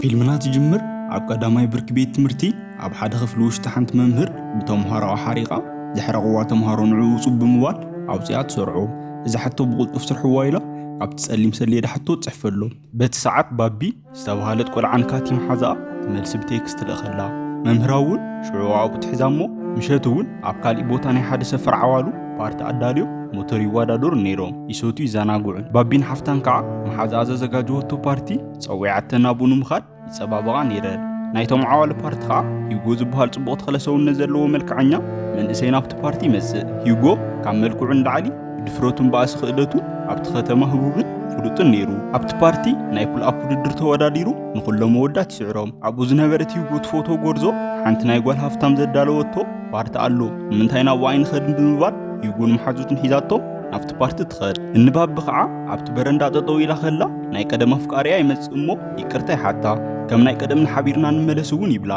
ፊልምና ትጅምር ኣብ ቀዳማይ ብርኪ ቤት ትምህርቲ ኣብ ሓደ ክፍሊ ውሽጢ ሓንቲ መምህር ብተምሃሮኣ ሓሪቓ ዘሕረቕዋ ተምሃሮ ንዕኡ እጹብ ብምባል ኣውጺኣ ትሰርዖ። እዚ ሕቶ ብቕልጡፍ ስርሕዋ ኢላ ኣብቲ ጸሊም ሰሌዳ ሕቶ ትጽሕፈሎም። በቲ ሰዓት ባቢ ዝተባህለት ቆልዓ ንካቲ መሓዛኣ ትመልሲ ብቴክስት ትልእኸላ። መምህራ እውን ሽዑ ኣብኡ ትሕዛ እሞ ምሸት እውን ኣብ ካሊእ ቦታ ናይ ሓደ ሰፈር ዓዋሉ ፓርቲ ኣዳልዮም ሞተር ይዋዳደሩ ነይሮም። ይሰቱ ይዘናግዑን። ባቢን ሓፍታን ከዓ መሓዛኣ ዘዘጋጀወቶ ፓርቲ ጸዊዓተን ናብኡ ንምኻድ ይጸባበቓ ነይረን። ናይቶም ዓዋሉ ፓርቲ ከዓ ሂጎ ዝበሃል ጽቡቕ ተኽለ ሰውነት ዘለዎ መልክዐኛ መንእሰይ ናብቲ ፓርቲ ይመጽእ። ሂጎ ካብ መልክዑ ንላዕሊ ብድፍረቱን ባእሲ ክእለቱን ኣብቲ ከተማ ህቡብን ፍሉጥን ነይሩ። ኣብቲ ፓርቲ ናይ ፑል ኣፕ ውድድር ተወዳዲሩ ንኹሎም መወዳት ይስዕሮም። ኣብኡ ዝነበረት ሂጎ ትፈትዎ ጎርዞ ሓንቲ ናይ ጓል ሃፍታም ዘዳለወቶ ፓርቲ ኣሎ፣ ንምንታይ ናብኡ ኣይንኸድን ብምባል ሂጎ ንመሓዙቱን ሒዛቶም ናብቲ ፓርቲ ትኸድ። እንባቢ ከዓ ኣብቲ በረንዳ ጠጠው ኢላ ከላ ናይ ቀደም ኣፍቃሪያ ይመጽእ እሞ ይቅርታ ይሓታ። ከም ናይ ቀደም ንሓቢርና ንመለስ እውን ይብላ።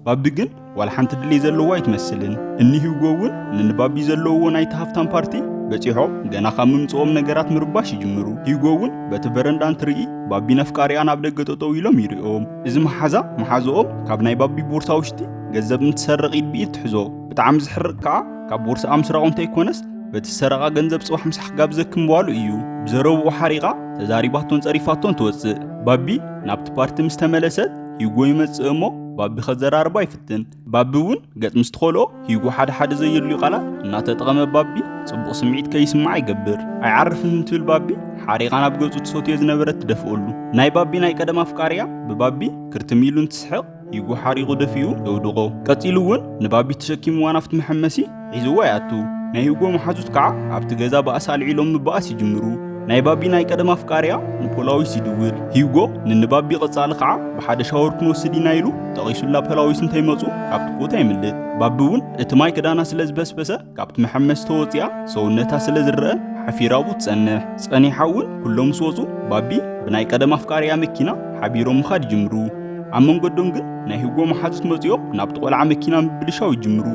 ባቢ ግን ዋላ ሓንቲ ድሌት ዘለዎ ኣይትመስልን። እኒ ሂጎ እውን ንንባቢ ዘለውዎ ናይቲ ሃፍታም ፓርቲ በጺሖም ገና ካብ ምምጽኦም ነገራት ምርባሽ ይጅምሩ። ሂጎ እውን በቲ በረንዳ እንትርኢ ባቢ ነፍቃሪኣ ናብ ደገ ጠጠው ኢሎም ይርእዮም። እዚ መሓዛ መሓዝኦም ካብ ናይ ባቢ ቦርሳ ውሽጢ ገንዘብ እንትሰርቕ ኢድ ብኢድ ትሕዞ። ብጣዕሚ ዝሕርቕ ከዓ ካብ ቦርስኣ ምስራቑ እንተይኮነስ በቲ ዝሰረቓ ገንዘብ ጽባሕ ምሳሕ ክጋብዘኪ ምባሉ እዩ። ብዘረብኡ ሓሪቓ ተዛሪባቶን ጸሪፋቶን ትወጽእ። ባቢ ናብቲ ፓርቲ ምስ ተመለሰት ሂጎ ይመጽእ እሞ ባቢ ከዘራርባ ይፍትን። ባቢ እውን ገጽ ምስ ትኸልኦ ሂጎ ሓደ ሓደ ዘየድልዩ ቃላት እናተጠቐመ ባቢ ጽቡቕ ስምዒት ከይስምዓ ይገብር። ኣይዓርፍን እንትብል ባቢ ሓሪቓ ናብ ገጹ ትሰትዮ ዝነበረት ትደፍኦሉ። ናይ ባቢ ናይ ቀደም ኣፍቃሪያ ብባቢ ክርትም ኢሉ እንትስሕቕ ሂጎ ሓሪቑ ደፊኡ የውድቖ። ቀጺሉ እውን ንባቢ ተሸኪምዋ ናብቲ መሐመሲ ሒዝዋ ይኣቱ። ናይ ሂጎ መሓዙት ከዓ ኣብቲ ገዛ ባእሲ ኣልዒሎም ምባኣስ ይጅምሩ። ናይ ባቢ ናይ ቀደም ኣፍቃሪያ ንፖላዊስ ይድውል። ሂጎ ንንባቢ ቀጻሊ ከዓ ብሓደ ሻወር ክንወስድ ኢና ኢሉ ጠቒሱላ ፖላዊስ እንተይመጹ ካብቲ ቦታ የምልጥ። ባቢ እውን እቲ ማይ ክዳና ስለ ዝበስበሰ ካብቲ መሐመሲ ተወጺኣ ሰውነታ ስለ ዝረአ ሓፊራ ኣብኡ ትጸንሕ። ጸኒሓ እውን ኩሎም ምስ ወጹ ባቢ ብናይ ቀደም ኣፍቃሪያ መኪና ሓቢሮም ምኻድ ይጅምሩ። ኣብ መንገዶም ግን ናይ ሂጎ መሓዙት መጺኦም ናብቲ ቆልዓ መኪና ምብልሻው ይጅምሩ።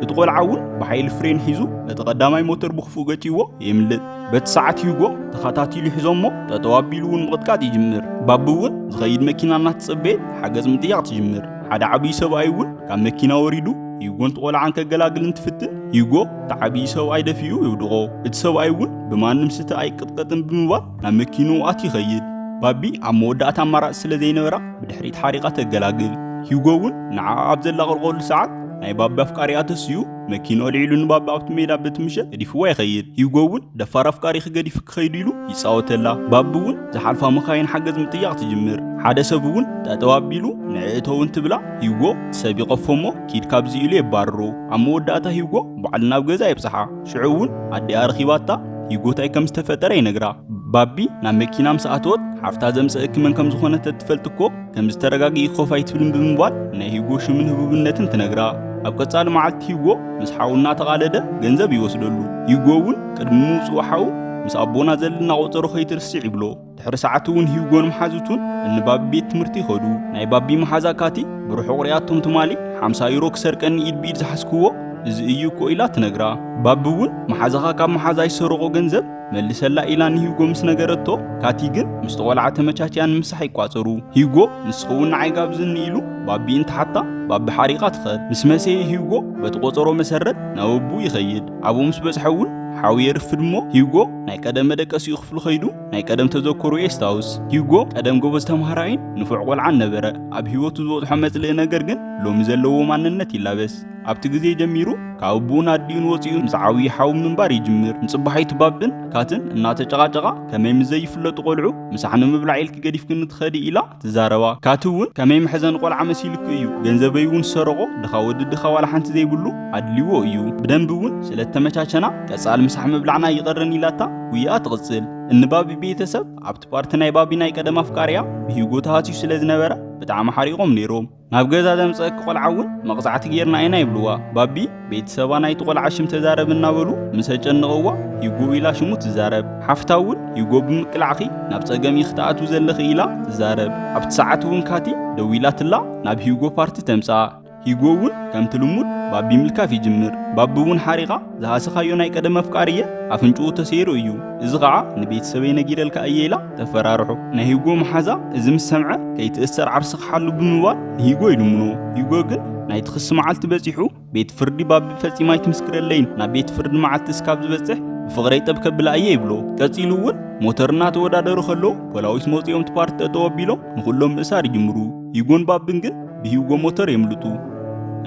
እቲ ቆልዓ እውን ብሓይሊ ፍሬን ሒዙ ነቲ ቀዳማይ ሞተር ብኽፉእ ገጭዎ የምልጥ። በቲ ሰዓት ሂጎ ተኸታቲሉ ሒዞሞ ጠጠው ኣቢሉ እውን ምቕጥቃጥ ይጅምር። ባቢ እውን ዝኸይድ መኪና እናተጸበየት ሓገዝ ምጥያቕ ትጅምር። ሓደ ዓብዪ ሰብኣይ እውን ካብ መኪና ወሪዱ ሂጎን እቲ ቆልዓን ከገላግል እንትፍትን ሂጎ እቲ ዓብዪ ሰብኣይ ደፊኡ የውድቖ። እቲ ሰብኣይ እውን ብማንም ስተ ኣይቅጥቀጥን ብምባል ናብ መኪንኡ ኣትዩ ይኸይድ። ባቢ ኣብ መወዳእታ ኣማራጺ ስለ ዘይነበራ ብድሕሪት ሓሪቓ ተገላግል። ሂጎ እውን ንዓኣ ኣብ ዘላቕልቐሉ ሰዓት ናይ ባቢ ኣፍቃሪኣ ተስዩ መኪንኡ ኣልዒሉ ንባቢ ኣብቲ ሜዳ በቲ ምሸት ገዲፍዋ ይኸይድ። ሂጎ እውን ደፋር ኣፍቃሪኺ ገዲፉ ክኸይድ ኢሉ ይጻወተላ። ባቢ እውን ዝሓልፋ መኻይን ሓገዝ ምጥያቕ ትጅምር። ሓደ ሰብ እውን ጠጠው ኣቢሉ ንዕእተው እንትብላ ሂጎ እቲ ሰብ ይቐፎ እሞ ኪድ ካብዚ ኢሉ የባርሮ። ኣብ መወዳእታ ሂጎ ባዕሉ ናብ ገዛ የብጽሓ። ሽዑ እውን ኣዲኣ ረኺባታ ሂጎ እንታይ ከም ዝተፈጠረ ይነግራ። ባቢ ናብ መኪና ምስ ኣተወት ሓፍታ ዘምጸእኪ መን ከም ዝኾነ ተትፈልጥ እኮ ከምዚ ተረጋጊኢ ኮፍ ኣይትብልን ብምባል ናይ ሂጎ ሽምን ህቡብነትን ትነግራ። ኣብ ቀጻሊ መዓልቲ ሂጎ ምስ ሓው እናተቓለደ ገንዘብ ይወስደሉ። ሂጎ እውን ቅድሚ ምውጽኡ ሓው ምስ ኣቦና ዘለና ቆጸሮ ከይትርስዕ ይብሎ። ድሕሪ ሰዓት እውን ሂጎን መሓዙቱን እንባቢ ቤት ትምህርቲ ይኸዱ። ናይ ባቢ መሓዛ ካቲ ብርሑቕ ሪኣቶም ትማሊ ሓምሳ ዩሮ ክሰርቀኒ ኢድ ብኢድ ዝሓዝክዎ እዚ እዩ እኮ ኢላ ትነግራ። ባቢ እውን መሓዛኻ ካብ መሓዛይ ዝሰረቖ ገንዘብ መልሰላ ኢላ ንሂጎ ምስ ነገረቶ፣ ካቲ ግን ምስቲ ቆልዓ ተመቻችያ ንምሳሕ ይቋጸሩ። ሂጎ ንስኺ እውን ንዓይ ጋብዝኒ ኢሉ ባቢ እንትሓታ ባቢ ሓሪቓ ትኸድ። ምስ መሰየ ሂጎ በቲ ቆጸሮ መሰረት ናብ ኣቡኡ ይኸይድ። ኣብኡ ምስ በጽሐ እውን ሓው የርፍድ እሞ ሂጎ ናይ ቀደም መደቀሲኡ ክፍሉ ከይዱ ናይ ቀደም ተዘክሮ የስታውስ። ሂጎ ቀደም ጎበዝ ተምሃራይን ንፉዕ ቆልዓን ነበረ። ኣብ ህይወቱ ዝበጽሖ መጽልኢ ነገር ግን ሎሚ ዘለዎ ማንነት ይላበስ። ኣብቲ ግዜ ጀሚሩ ካብ ኣቡኡን ኣዲኡን ወጺኡ ምስ ዓብዪ ሓው ምንባር ይጅምር። ንጽባሒቱ ባብን ካትን እናተጨቓጨቓ ከመይ ምስ ዘይፍለጡ ቆልዑ ምሳሕ ንምብላዕ ኢልኪ ገዲፍክኒ ትኸዲ ኢላ ትዛረባ። ካቲ እውን ከመይ መሕዘኒ ቆልዓ መሲሉኪ እዩ፣ ገንዘበይ እውን ዝሰረቖ ድኻ ወዲ ድኻ ዋላ ሓንቲ ዘይብሉ ኣድልዎ እዩ። ብደንቢ እውን ስለ እተመቻቸና ቀጻሊ ምሳሕ ምብላዕና ኣይቐርን ኢላታ ጉያኣ ትቕጽል። እንባቢ ቤተሰብ ኣብቲ ፓርቲ ናይ ባቢ ናይ ቀደም ኣፍቃሪያ ብሂጎ ተሃስዩ ስለ ዝነበረ ብጣዕሚ ሓሪቖም ነይሮም። ናብ ገዛ ዘምጸእኪ ቆልዓ እውን መቕጻዕቲ ጌርና ኢና ይብልዋ። ባቢ ቤተሰባ ናይቲ ቆልዓ ሽም ተዛረብ እናበሉ ምስ ኣጨነቕዋ ሂጎ ኢላ ሽሙ ትዛረብ። ሓፍታ እውን ሂጎ ብምቅላዕኺ ናብ ጸገም ኢኺ ትኣትዊ ዘለኺ ኢላ ትዛረብ። ኣብቲ ሰዓት እውን ካቲ ደዊላትላ ናብ ሂጎ ፓርቲ ተምጽኣ። ሂጎ እውን ከምቲ ልሙድ ባቢ ምልካፍ ይጅምር። ባቢ እውን ሓሪቓ ዝሃሰኻዮ ናይ ቀደም ኣፍቃሪ እየ ኣፍንጭኡ ተሰይሩ እዩ፣ እዚ ኸዓ ንቤተሰበይ ነጊረልካ እየ ኢላ ተፈራርሖ። ናይ ሂጎ መሓዛ እዚ ምስ ሰምዐ ከይትእሰር ዓርሲ ክሓሉ ብምባል ንሂጎ ይልምኖ። ሂጎ ግን ናይቲ ክሲ መዓልቲ በጺሑ ቤት ፍርዲ ባቢ ፈጺማ ኣይትምስክረለይን፣ ናብ ቤት ፍርዲ መዓልቲ እስካብ ዝበጽሕ ብፍቕረይ ጠብ ከብላ እየ ይብሎ። ቀጺሉ እውን ሞተር እናተወዳደሩ ከለዉ ፖላዊስ መጺኦም እቲ ፓርቲ ጠጠው ኣቢሎም ንኹሎም ምእሳር ይጅምሩ። ሂጎን ባብን ግን ብሂጎ ሞተር የምልጡ።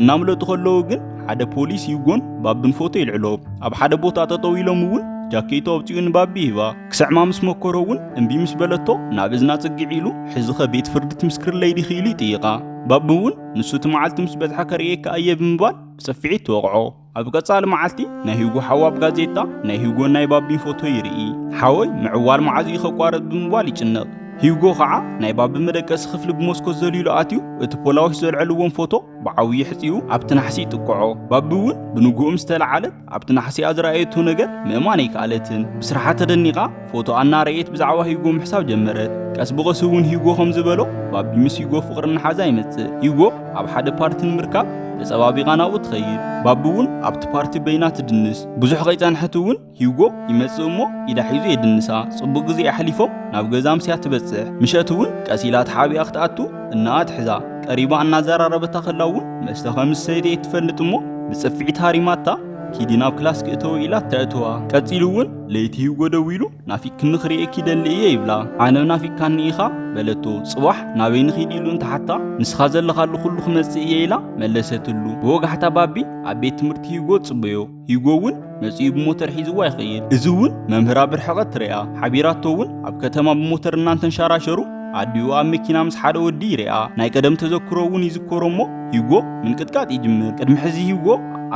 እናምለጡ ከለዉ ግን ሓደ ፖሊስ ሂጎን ባብን ፎቶ ይልዕሎ። ኣብ ሓደ ቦታ ጠጠው ኢሎም እውን ጃኬቱ ኣውጺኡ ንባቢ ይህባ። ክስዕማ ምስ መኮሮ እውን እምቢ ምስ በለቶ ናብ እዝና ጽግዕ ኢሉ ሕዝኸ ቤት ፍርዲ ትምስክርለይ ዲኺ ኢሉ ይጥይቓ። ባቢ እውን ንሱ እቲ መዓልቲ ምስ በጽሐ ከርእየካ እየ ብምባል ብጽፍዒት ትወቕዖ። ኣብ ቀጻሊ መዓልቲ ናይ ሂጎ ሓው ኣብ ጋዜጣ ናይ ሂጎን ናይ ባቢን ፎቶ ይርኢ። ሓወይ ምዕዋል መዓዝ እዩ ከቋርጥ ብምባል ይጭነቕ። ሂጎ ኸዓ ናይ ባቢ መደቀሲ ክፍሊ ብመስኮት ዘሊሉ ኣትዩ እቲ ፖላዊስ ዘልዐልዎም ፎቶ ብዓብዪ ሕጽዩ ኣብቲ ናሕሲ ይጥቅዖ። ባቢ እውን ብንግኡ ምስ ተለዓለት ኣብቲ ናሕሲኣ ዝረኣየቶ ነገር ምእማን ኣይከኣለትን። ብስርሓ ተደኒቓ ፎቶኣ እናረኣየት ብዛዕባ ሂጎ ምሕሳብ ጀመረት። ቀስ ብቐስ እውን ሂጎ ከም ዝበሎ ባቢ ምስ ሂጎ ፍቕሪ እናሓዛ ይመጽእ። ሂጎ ኣብ ሓደ ፓርቲ ንምርካብ ተጸባቢቓ ናብኡ ትኸይድ። ባቢ እውን ኣብቲ ፓርቲ በይና ትድንስ። ብዙሕ ከይጸንሐት እውን ሂጎ ይመጽእ እሞ ኢዳ ሒዙ የድንሳ። ጽቡቕ ግዜ ኣሕሊፎም ናብ ገዛ ምስያ ትበጽሕ። ምሸት እውን ቀስ ኢላ ተሓቢኣ ክትኣቱ እናኣ ትሕዛ። ቀሪባ እናዘራረበታ ከላ እውን መስተ ከም ዝሰተየት ትፈልጥ እሞ ብጽፍዒት ሃሪማታ ኪዲ ናብ ክላስ ክእተወ ኢላ ተእትዋ። ቀጺሉ እውን ለይቲ ሂጎ ደዊሉ ናፊቅክኒ ክርእየኪ ይደሊ እየ ይብላ። ኣነ ናፊቅካኒ ኢኻ በለቶ። ጽባሕ ናበይ ንኺድ ኢሉ እንተሓታ ንስኻ ዘለኻሉ ኩሉ ክመጽእ እየ ኢላ መለሰትሉ። ብወጋሕታ ባቢ ኣብ ቤት ትምህርቲ ሂጎ ትጽበዮ። ሂጎ እውን መጺኡ ብሞተር ሒዝዋ ይኸይድ። እዚ እውን መምህራ ብርሕቐት ትሪኣ። ሓቢራቶ እውን ኣብ ከተማ ብሞተር እናንተንሸራሸሩ ኣዲኡ ኣብ መኪና ምስ ሓደ ወዲ ይሪኣ። ናይ ቀደም ተዘክሮ እውን ይዝከሮ እሞ ሂጎ ምንቅጥቃጥ ይጅምር። ቅድሚ ሕዚ ሂጎ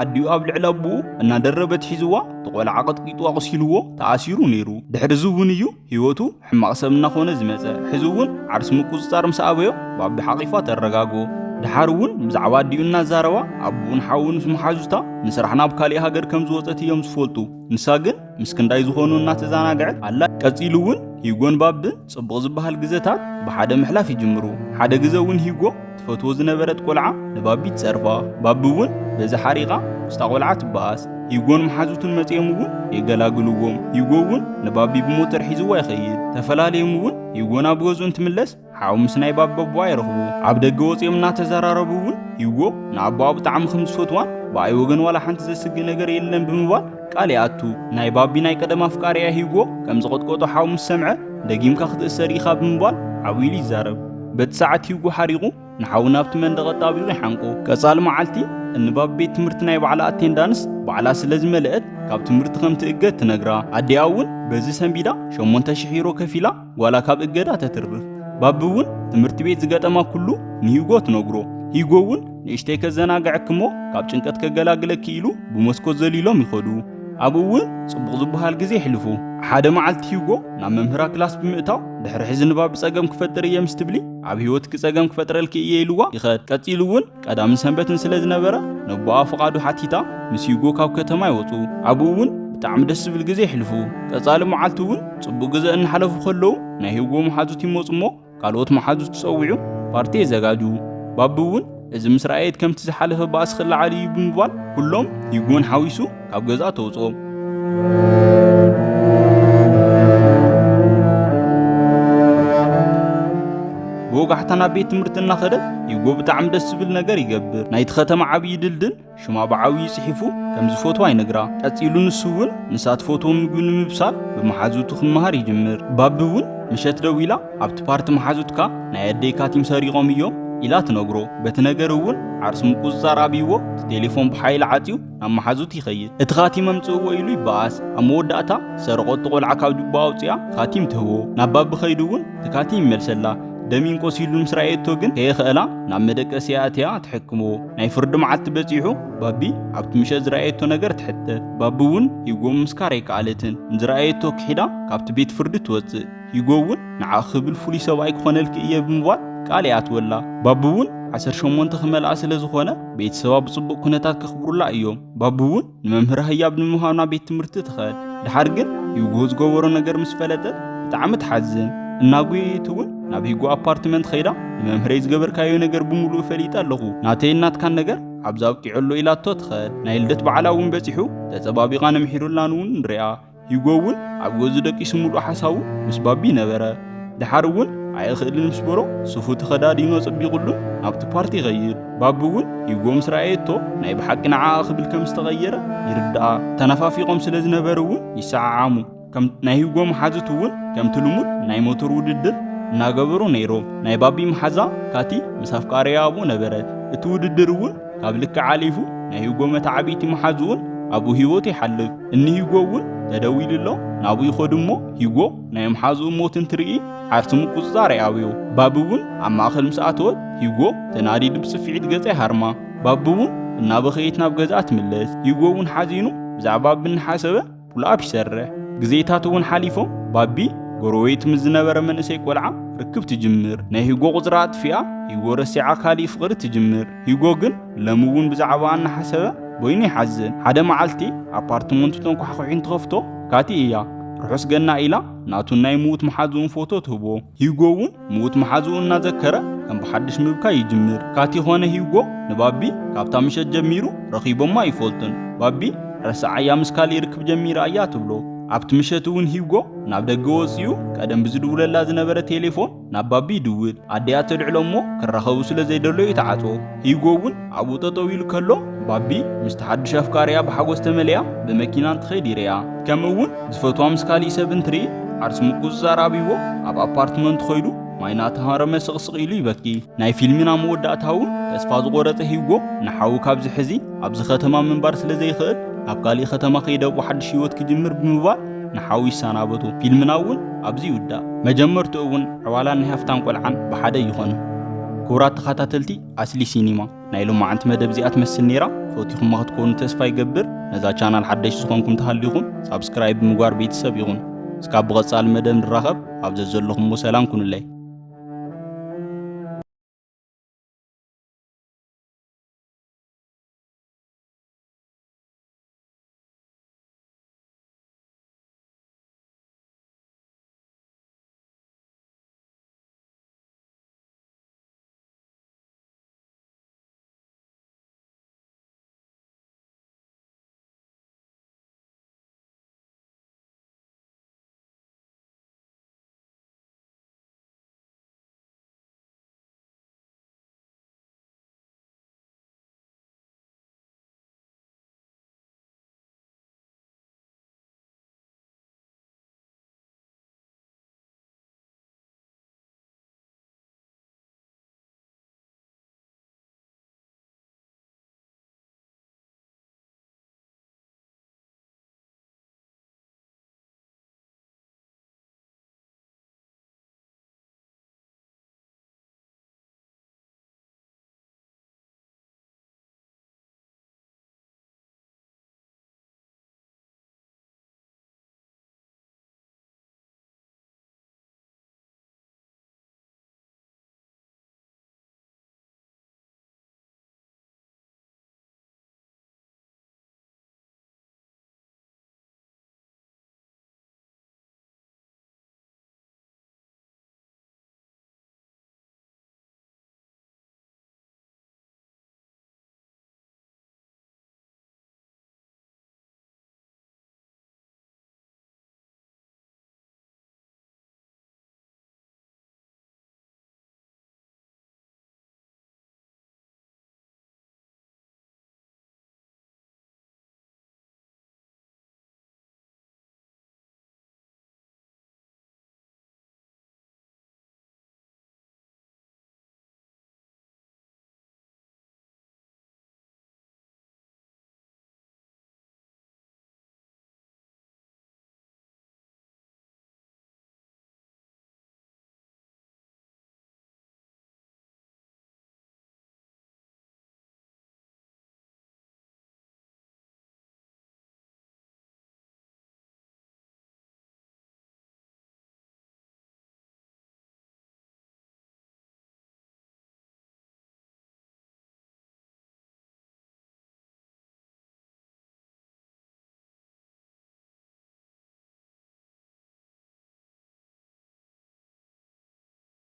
ኣዲኡ ኣብ ልዕሊ ኣቦኡ እናደረበት ሒዝዋ፣ እቲ ቆልዓ ቀጥቂጡ ኣቑሲልዎ ተኣሲሩ ነይሩ። ድሕሪ እዚ እውን እዩ ህይወቱ ሕማቕ ሰብ እናኾነ ዝመጸ። ሕዚ እውን ዓርሲ ምቁጽጻር ምስ ኣበዮ ባቢ ሓቒፋ ተረጋግኦ። ደሓር እውን ብዛዕባ ኣዲኡ እናዛረባ ኣቦኡን ሓዉን ምስ መሓዙታ ንስራሕ ናብ ካሊእ ሃገር ከም ዝወጸት እዮም ዝፈልጡ። ንሳ ግን ምስ ክንዳይ ዝኾኑ እናተዘናግዐት ኣላ። ቀጺሉ እውን ሂጎን ባብን ጽቡቕ ዝበሃል ግዘታት ብሓደ ምሕላፍ ይጅምሩ። ሓደ ግዘ እውን ሂጎ ትፈትዎ ዝነበረት ቆልዓ ንባቢ ትጸርፋ። ባቢ እውን በዚ ሓሪቓ ምስታ ቆልዓ ትበኣስ። ሂጎን መሓዙቱን መጺኦም እውን የገላግልዎም። ሂጎ እውን ንባቢ ብሞተር ሒዝዋ ይኸይድ። ተፈላለዮም እውን ሂጎ ናብ ገዝኡ እንትምለስ ሓው ምስ ናይ ባቢ ኣቦኣ ይረኽቡ። ኣብ ደገ ወጺኦም እናተዘራረቡ እውን ሂጎ ንኣቦኣ ብጣዕሚ ከም ዝፈትዋን ብኣይ ወገን ዋላ ሓንቲ ዘስግእ ነገር የለን ብምባል ቃል ይኣቱ። ናይ ባቢ ናይ ቀደም ኣፍቃሪኣ ሂጎ ከም ዝቐጥቀጦ ሓው ምስ ሰምዐ ደጊምካ ክትእሰር ኢኻ ብምባል ዓው ኢሉ ይዛረብ። በቲ ሰዓት ሂጎ ሓሪቑ ንሓው ናብቲ መንደቕ ኣጣቢቑ ይሓንቆ። ቀጻሊ መዓልቲ እንባቢ ቤት ትምህርቲ ናይ ባዕላ ኣቴንዳንስ ባዕላ ስለ ዝመልአት ካብ ትምህርቲ ከም ትእገድ ትነግራ። ኣዲኣ እውን በዚ ሰንቢዳ ሸሞንተ ሽሕ ዩሮ ከፊላ ጓላ ካብ እገዳ ተትርፍ። ባቢ እውን ትምህርቲ ቤት ዝገጠማ ኩሉ ንሂጎ ትነግሮ። ሂጎ እውን ንእሽተይ ከዘናግዐኪ እሞ ካብ ጭንቀት ከገላግለኪ ኢሉ ብመስኮት ዘሊሎም ይኸዱ። ኣብኡ እውን ጽቡቕ ዝበሃል ግዜ የሕልፉ። ሓደ መዓልቲ ሂጎ ናብ መምህራ ክላስ ብምእታው ድሕሪ ሕዚ ንባቢ ጸገም ክፈጥር እየ ምስ ትብሊ ኣብ ህይወትኪ ጸገም ክፈጥረልኪ እየ ኢልዋ ይኸድ። ቀጺሉ እውን ቀዳምን ሰንበትን ስለ ዝነበረ ነቦኣ ፍቓዱ ሓቲታ ምስ ሂጎ ካብ ከተማ ይወጹ። ኣብኡ እውን ብጣዕሚ ደስ ዝብል ግዜ የሕልፉ። ቀጻሊ መዓልቲ እውን ጽቡቕ ግዜ እናሓለፉ ከለዉ ናይ ሂጎ መሓዙት ይመጹ እሞ ካልኦት መሓዙት ክጸውዑ ፓርቲ የዘጋጁ። ባቢ እውን እዚ ምስ ረኣየት ከምቲ ዝሓለፈ ባእሲ ክለዓል እዩ ብምባል ኩሎም ሂጎን ሓዊሱ ካብ ገዛ ተውጽኦም። ብወጋሕታ ናብ ቤት ትምህርቲ እናኸደት ሂጎ ብጣዕሚ ደስ ዝብል ነገር ይገብር። ናይቲ ከተማ ዓብዪ ድልድል ሽማ ብዓብዪ ጽሒፉ ከም ዝፈትዋ ይነግራ። ቀጺሉ ንሱ እውን ንሳ ትፈትዎ ምግቢ ንምብሳል ብመሓዙቱ ክመሃር ይጅምር። ባቢ እውን ምሸት ደዊላ ኣብቲ ፓርቲ መሓዙትካ ናይ ኣደይ ካቲም ሰሪቖም እዮም ኢላ ትነግሮ። በቲ ነገር እውን ዓርሱ ምቁጽጻር ኣብይዎ እቲ ቴሌፎን ብሓይሊ ዓጽዩ ናብ መሓዙት ይኸይድ። እቲ ካቲም ኣምጽእዎ ኢሉ ይበኣስ። ኣብ መወዳእታ ዝሰረቖቶ ቆልዓ ካብ ጅቦ ኣውጽኣ ካቲም ትህቦ። ናብ ባቢ ከይዱ እውን እቲ ካቲም ይመልሰላ። ደሚን ቆሲሉ ምስ ረኣየቶ ግን ከየኽእላ ናብ መደቀሲኣ ኣትያ ትሕክሞ። ናይ ፍርዲ መዓልቲ በጺሑ ባቢ ኣብቲ ምሸት ዝረኣየቶ ነገር ትሕተት። ባቢ እውን ሂጎ ምምስካር ኣይከኣለትን። ንዝረኣየቶ ክሒዳ ካብቲ ቤት ፍርዲ ትወጽእ። ሂጎ እውን ንዓኺ ክብል ፍሉይ ሰብኣይ ክኾነልኪ እየ ብምባል ቃል ይኣትወላ። ባቢ እውን ዓሰርተ ሸሞንተ ክመልኣ ስለ ዝኾነ ቤተሰባ ብጽቡቕ ኩነታት ከኽብሩላ እዮም። ባቢ እውን ንመምህራ ህያብ ንምሃብ ናብ ቤት ትምህርቲ ትኸድ። ድሓር ግን ሂጎ ዝገበሮ ነገር ምስ ፈለጠት ብጣዕሚ ትሓዝን። እናጎየየት እውን ናብ ሂጎ ኣፓርትመንት ኸይዳ ንመምህረይ ዝገበርካዮ ነገር ብምሉኡ ፈሊጠ ኣለኹ። ናተይን ናትካን ነገር ኣብዚ ኣብቂዑ ኣሎ ኢላቶ ትኸድ። ናይ ልደት በዓላ እውን በጺሑ ተጸባቢቓ ነምሒሩላን እውን ንሪኣ። ሂጎ እውን ኣብ ገዙ ደቂሱ ምሉእ ሓሳቡ ምስ ባቢ ነበረ። ድሓር እውን ኣይእኽእልን ምስ በሎ ሱፉ ተኸዳዲኖ ጸቢቑሉን ናብቲ ፓርቲ ይኸይድ። ባቢ እውን ሂጎ ምስ ረኣየቶ ናይ ብሓቂ ንዓኣ ክብል ከም ዝተቐየረ ይርድኣ። ተነፋፊቖም ስለ ዝነበሩ እውን ይሰዓዓሙ። ከም ናይ ሂጎ መሓዙት እውን ከምቲ ልሙድ ናይ ሞተር ውድድር እናገበሩ ነይሮም። ናይ ባቢ መሓዛ ካቲ ምስ ኣፍቃሪያ ኣብኡ ነበረት። እቲ ውድድር እውን ካብ ልክዕ ሓሊፉ ናይ ሂጎ መተዓብይቲ መሓዝኡን ኣብኡ ህይወቱ ይሓልፍ። እኒ ሂጎ እውን ተደዊሉሎም ናብኡ ይኸዱ እሞ ሂጎ ናይ መሓዝኡ ሞት እንትርኢ ዓርሱ ምቁጽጻር ይኣብዮ። ባቢ እውን ኣብ ማእኸል ምስ ኣተወት ሂጎ ተናዲዱ ብጽፍዒት ገጻ ይሃርማ። ባቢ እውን እናበኸየት ናብ ገዛኣ ትምለስ። ሂጎ እውን ሓዚኑ ብዛዕባ ባቢ እናሓሰበ ፑልኣፕ ይሰርሕ። ግዜታት እውን ሓሊፎም ባቢ ጎረቤት ምስ ዝነበረ መንእሰይ ቆልዓ ርክብ ትጅምር። ናይ ሂጎ ቁጽራ ኣጥፊኣ ሂጎ ረሲዓ ካሊእ ፍቕሪ ትጅምር። ሂጎ ግን ሎሚ እውን ብዛዕባኣ እናሓሰበ በይኑ ይሓዝን። ሓደ መዓልቲ ኣፓርትመንቱ ተንኳሕኩሒ እንትኸፍቶ ካቲ እያ። ርሑስ ገና ኢላ ናቱን ናይ ምዉት መሓዝኡን ፎቶ ትህቦ። ሂጎ እውን ምዉት መሓዝኡ እናዘከረ ከም ብሓድሽ ምብካይ ይጅምር። ካቲ ኾነ ሂጎ ንባቢ ካብታ ምሸት ጀሚሩ ረኺቦማ ኣይፈልጡን። ባቢ ረሳዓያ ምስ ካሊእ ርክብ ጀሚራ እያ ትብሎ። ኣብቲ ምሸት እውን ሂጎ ናብ ደገ ወፂኡ ቀደም ብዝድውለላ ዝነበረ ቴሌፎን ናብ ባቢ ይድውል። ኣዲኣ ተልዕሎ እሞ ክራኸቡ ስለ ዘይደለዩ ተዓፅዎ። ሂጎ እውን ኣብኡ ጠጠው ኢሉ ከሎ ባቢ ምስቲ ሓድሽ ኣፍቃሪኣ ብሓጎስ ተመሊኣ ብመኪና እንትኸይድ ይርእያ። ከምኡ እውን ዝፈትዋ ምስ ካሊእ ሰብ እንትርኢ ዓርሱ ምቁፅፃር ኣብይዎ ኣብ ኣፓርትመንት ኸይዱ ማይ እናተሃረመ ስቕስቕ ኢሉ ይበኪ። ናይ ፊልምና መወዳእታ እውን ተስፋ ዝቖረፀ ሂጎ ንሓዉ ካብዚ ሕዚ ኣብዚ ከተማ ምንባር ስለ ዘይኽእል ናብ ካሊእ ከተማ ከይደ ኣብኡ ሓድሽ ህይወት ክጅምር ብምባል ንሓዉ ይሰናበቱ። ፊልምና እውን ኣብዚ ይውዳእ። መጀመርትኡ እውን ዕዋላን ናይ ሃፍታም ቆልዓን ብሓደ ይኾኑ። ክቡራት ተኸታተልቲ ኣስሊ ሲኒማ ናይ ሎማዓንቲ መደብ እዚኣ ትመስል ነይራ። ፈቲኹማ ክትኮኑ ተስፋ ይገብር። ነዛ ቻናል ሓደሽቲ ዝኾንኩም ተሃሊኹም ሳብስክራይብ ብምግባር ቤተሰብ ይኹን። እስካብ ብቐጻሊ መደብ ንራኸብ ኣብ ዘዘለኹሞ ሰላም ኩኑለይ።